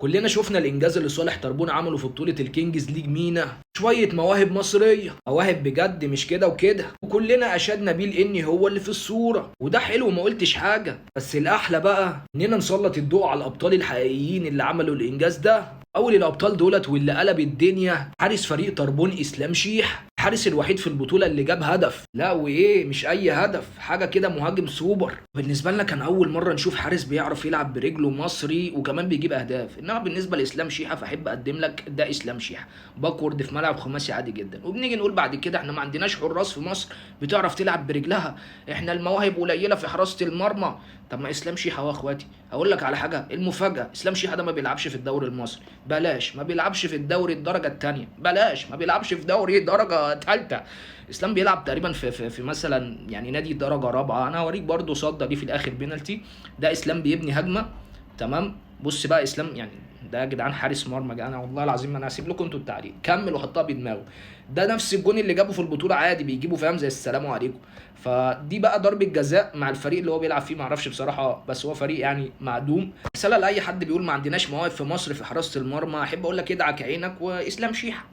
كلنا شفنا الانجاز اللي صالح طربون عمله في بطولة الكينجز ليج مينا، شوية مواهب مصرية، مواهب بجد مش كده وكده، وكلنا اشدنا بيه لاني هو اللي في الصورة، وده حلو ما قلتش حاجة. بس الاحلى بقى اننا نسلط الضوء على الابطال الحقيقيين اللي عملوا الانجاز ده. اول الابطال دولت واللي قلب الدنيا حارس فريق طربون اسلام شيح، الحارس الوحيد في البطولة اللي جاب هدف، لا وايه مش اي هدف، حاجة كده مهاجم سوبر. بالنسبة لنا كان اول مرة نشوف حارس بيعرف يلعب برجله مصري وكمان بيجيب اهداف. انما بالنسبة لاسلام شيحة فاحب اقدم لك ده اسلام شيحة باكورد في ملعب خماسي عادي جدا. وبنيجي نقول بعد كده احنا ما عندناش حراس في مصر بتعرف تلعب برجلها، احنا المواهب قليلة في حراسة المرمى. طب ما اسلام شيحة اهو اخواتي، اقول لك على حاجة المفاجأة، اسلام شيحة ده ما بيلعبش في الدوري المصري، بلاش ما بيلعبش في الدوري الدرجة الثانية، بلاش ما بيلعبش في دوري درجة ثالثة. اسلام بيلعب تقريبا في مثلا يعني نادي درجة رابعة. انا هوريك برضو صدى دي في الاخر بينالتي، ده اسلام بيبني هجمة، تمام. بص بقى اسلام يعني ده يا جدعان حارس مرمى، انا والله العظيم انا هسيب لكم انتوا التعليق، كمل وحطها بدماغه. ده نفس الجون اللي جابه في البطولة عادي بيجيبه فاهم زي السلام عليكم. فدي بقى ضربه جزاء مع الفريق اللي هو بيلعب فيه، معرفش بصراحة بس هو فريق يعني معدوم. رسالة لاي حد بيقول ما عندناش مواهب في مصر في حراسة المرمى، احب اقول لك ادعك عينك واسلام شيحه.